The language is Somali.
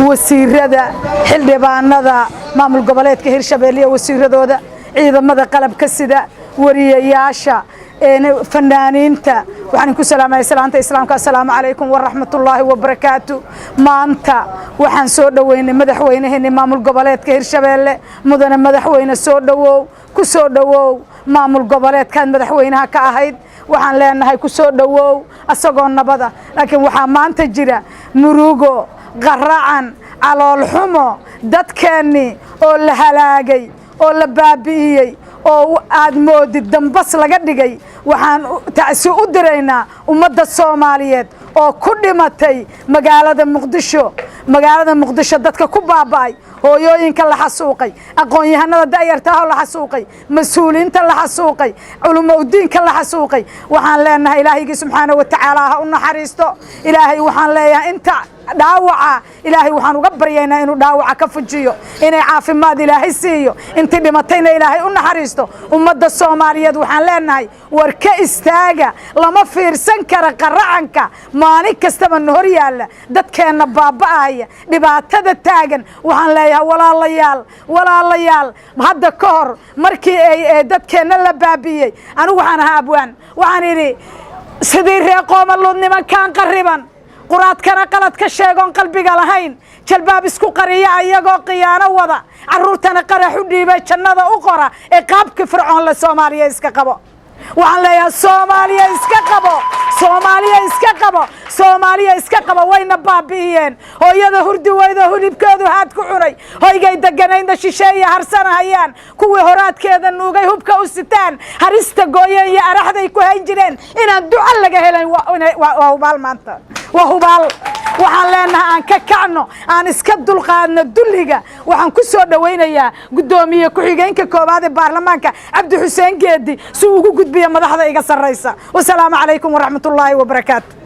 Wasiirada, xildhibaanada maamul goboleedka Hirshabeelle iyo wasiiradooda, ciidamada qalabka sida, wariyayaasha, fanaaniinta, waxaan ku salaamaya salaanta Islaamka: assalaamu calaykum waraxmatullaahi wabarakaatu. Maanta waxaan soo dhoweynay madaxweynaheeni maamul goboleedka Hirshabeelle. Mudane madaxweyne, soo dhowow, ku soo dhowow maamul goboleedkaad madaxweynaha ka ahayd. Waxaan leenahay ku soo dhowow asagoo nabada. Laakiin waxaa maanta jira murugo, qaracan, caloolxumo, dadkeennii oo la halaagay oo la baabi'iyey oo aad moodid dambas laga dhigay. Waxaan tacsi u diraynaa ummadda Soomaaliyeed oo ku dhimatay magaalada Muqdisho. Magaalada Muqdisho dadka ku baaba'ay, hooyooyinka la xasuuqay, aqoon-yahanada da'yartaahoo la xasuuqay, mas-uuliyiinta la xasuuqay, culimo udiinka la xasuuqay, waxaan leenahay Ilaahaygi subxaana wa tacaala ha u naxariisto. Ilaahay waxaan leeyahay inta dhaawaca, Ilaahay waxaan uga baryaynaa inuu dhaawaca ka fujiyo, inay caafimaad Ilaahay siiyo. Intii dhimatayna Ilaahay u naxariisto. Ummadda Soomaaliyeed waxaan leenahay, war ka istaaga, lama fiirsan kara qaracanka maalin kastaba na hor yaalla, dadkeenna baaba'aya, dhibaatada taagan. Waxaan leeyahay walaalayaal, walaalayaal, hadda ka hor markii ay dadkeenna la baabi'iyey, anigu waxaan ahaa abwaan. Waxaan idhi: sidii reer qoomaluud nimankaan qarriban, quraadkana qalad ka sheegoon qalbiga lahayn, jalbaab isku qariya ayagoo khiyaano wada, carruurtana qarax u dhiibay, jannada u qora ee qaabkii Fircoon le, Soomaaliya iska qabo. Waxaan leeyahay Soomaaliya iska qabo, Soomaaliya iska qabo, Soomaaliya iska qabo. Wayna baabi'iyeen. Hooyada hurdi weydo, hilibkeedu haad ku cunay, hoygay deganaydna shisheeya harsanahayaan, kuwii horaadkeeda nuugay hubka u sitaan, harista gooyeen iyo araxday ku hayn jireen, inaan duco laga helayn waa hubaal. Maanta waa hubaal. Waxaan leenahay aan ka kacno, aan iska dulqaadno dulliga. Waxaan ku soo dhowaynayaa guddoomiye ku-xigeenka koowaad ee baarlamaanka, Cabdi Xuseen Geedi, si uu ugu gudbiyo madaxda iga sarraysa. Wasalaamu calaykum waraxmatullaahi wabarakaatu.